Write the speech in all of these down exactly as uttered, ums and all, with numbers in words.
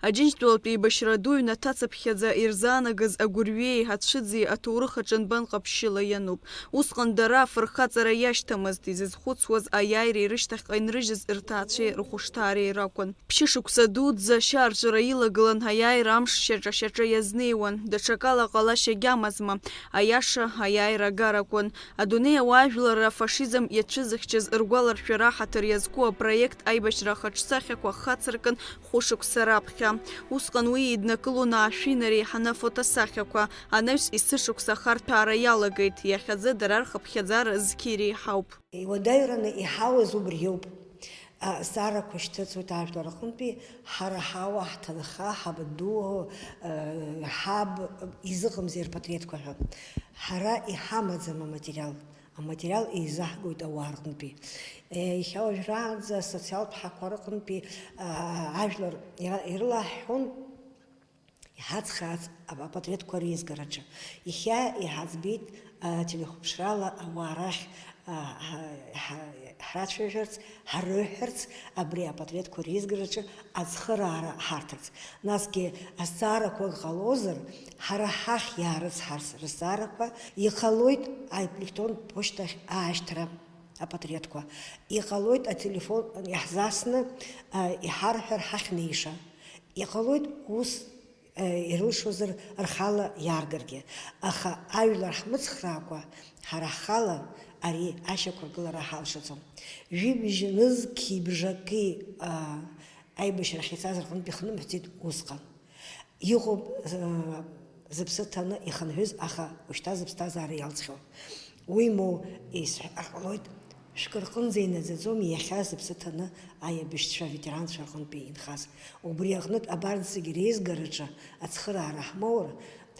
Аџьынџьтәылатә еибашьра ду ҩнаҭацыԥхьаӡа ирзаанагаз агәырҩеи ацәыӡи аҭоурых аҿы нбан ҟаԥшьыла иануп. Усҟан дара афырхаҵара иашьҭамызт, изызхәыцуаз аиааира ирышьҭахьҟа инрыжьыз рҭаацәеи рхәышҭаареи ракәын. Ԥшьышықәса дуӡӡа ашьаарҵәыра илагылан, аиааира амш шьаҿа-шьаҿа иазнеиуан, даҽакала ҟалашьагь амазма, аиаша аиааира агаракәын. Адунеи ауаажәларра афашизм иацәызыхьчаз ргәаларшәара аҳаҭыр иазку апроект аибашьра ахаҿсахьақәа хацыркын хәышықәса раԥхьа. Усҟан уи иднакылон аашәи нареиҳаны афотосахьақәа, анаҩс есышықәса ахарҭәаара иалагеит, иахьазы дара рхыԥхьаӡара зқьи реиҳауп. Иуадаҩраны иҳауаз убриоуп. Азҵаарақәа шьҭыҵуеит ажәлар рҟынтәи, ҳара ҳауа, ҳҭынха, ҳабду, э, ҳаб изыҟамзи рпатреҭқәа ҳәа. Ҳара иҳамаӡам аматериал. Аматериал еизаҳгоит ауаа рҟынтәи. Э, иахьа уажәраанӡа асоциалтә ҳақәа рҟынтәи, а, ажәлар ира-, ирылаҳҳәон. Иҳацхраац апатреҭқәа реизгараҿы. Иахьа иҳаӡбеит, а, телехәаԥшрала ауаа рахь, а, ҳа-, ҳа-, ҳрацәажәарц, ҳрыҳәарц, абри апатреҭқәа реизгараҿы ацхыраара ҳарҭарц. Насгьы азҵаарақәа ҟалозар, ҳара ҳахь иаарыцҳарц рызҵаарақәа, иҟалоит аелектронтә ԥошьҭахь аашьҭра апатреҭқәа, иҟалоит ателефон иаҳзасны, а, иҳарҳәар ҳахьнеиша, иҟалоит ус ирылшозар рхала иааргаргьы, аха ажәлар ҳмыцхраакәа, ҳара ҳхала ари ашьақәыргылара ҳалшаӡом. Жәибжь нызқьи бжаки, аа, аибашьрахь ицаз рҟынтә ихнымҳәӡеит усҟан. Иҟоуп, аа, зыԥсы ҭаны ихынҳәыз, аха ушьҭа зыԥсҭазаара иалҵхьоу. Уимоу, исҳәар ҟалоит, шәкы рҟынӡа инаӡаӡом иахьа зыԥсы ҭаны аиабжьцәа, аветеранцәа рҟынтәи инхаз. Убри аҟнытә абарҭ зегьы реизгараҿы ацхыраара ҳмоур,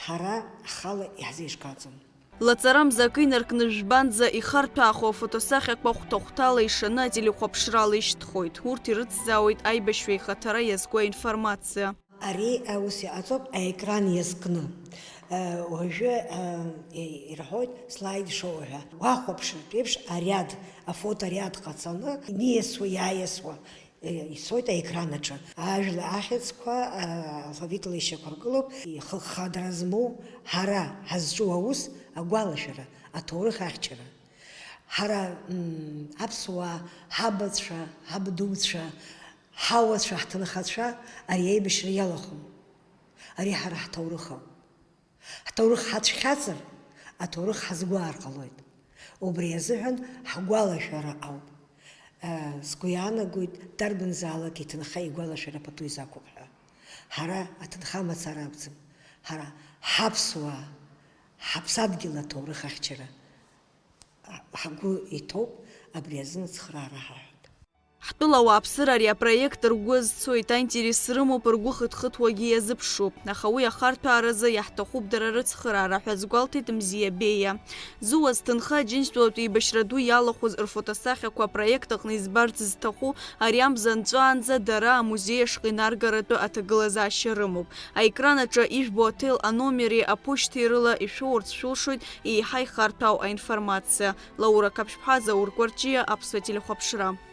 ҳара ҳхала иаҳзеиҿкааӡом. Лаҵарамза акы инаркны жәбанӡа ихарҭәаахо афотосахьақәа хәҭа-хәҭала ишаны ателехәаԥшрала ишьҭхоит. Урҭ ирыцзаауеит аибашьҩы ихаҭара иазку аинформациа. Ари аус иҟаҵоуп аекран иазкны. Э, уажәы, э, и-, ирҳәоит слайд-шоу ҳәа. Уахәаԥшыртә еиԥш ариад, афоториад ҟаҵаны, иниасуа, иааиасуа, э, ицоит аекран аҿы. Ажәла ахьӡқәа, э, алфавитла ишьақәыргылоуп, ихыххадара змоу ҳара ҳазҿу аус, агәалашәара, аҭоурых ахьчара. Ҳара, м, аԥсуаа, ҳабацәа, ҳабдуцәа, ҳауацәа, ҳҭынхацәа ари аибашьра иалахәым. Ари ҳара ҳҭоурых ауп. Ҳҭоурых ҳацәхьаҵыр, аҭоурых ҳазгәаар ҟалоит. Убри азыҳәан ҳгәалашәара ауп. Э, сгәы иаанагоит, дарбанзаалак иҭынха игәалашәара пату изақәуп ҳәа. Ҳара аҭынха мацара акәӡам. Ҳара ҳаԥсуаа, ҳаԥсадгьыл аҭоурых ахьчара ҳгәы иҭоуп, абри азын ацхыраара ҳаҳәоит. Ҳтәыла ауааԥсыра ари апроект ргәы азцоит, аинтерес рымоуп, ргәы хыҭхыҭуагьы иазыԥшуп. Аха уи ахарҭәааразы иаҳҭахуп дара рыцхыраара ҳәа азгәалҭеит Мзиа Беиа. Зуа зҭынха Аџьынџьтәылатә еибашьра ду иалахәыз рфотосахьақәа апроект аҟны избарц зҭаху ари амза нҵәаанӡа дара амузеи ашҟа инаргаратәы аҭагылазаашьа рымоуп. Аекран аҿы ижәбо аҭел аномери аԥошьҭеи рыла ишәоурц шәылшоит еиҳа ихарҭәаау аинформациа. Лаура Қаԥшьԥҳа, Заур Кәарҷиа, Аԥсуа телехәаԥшра.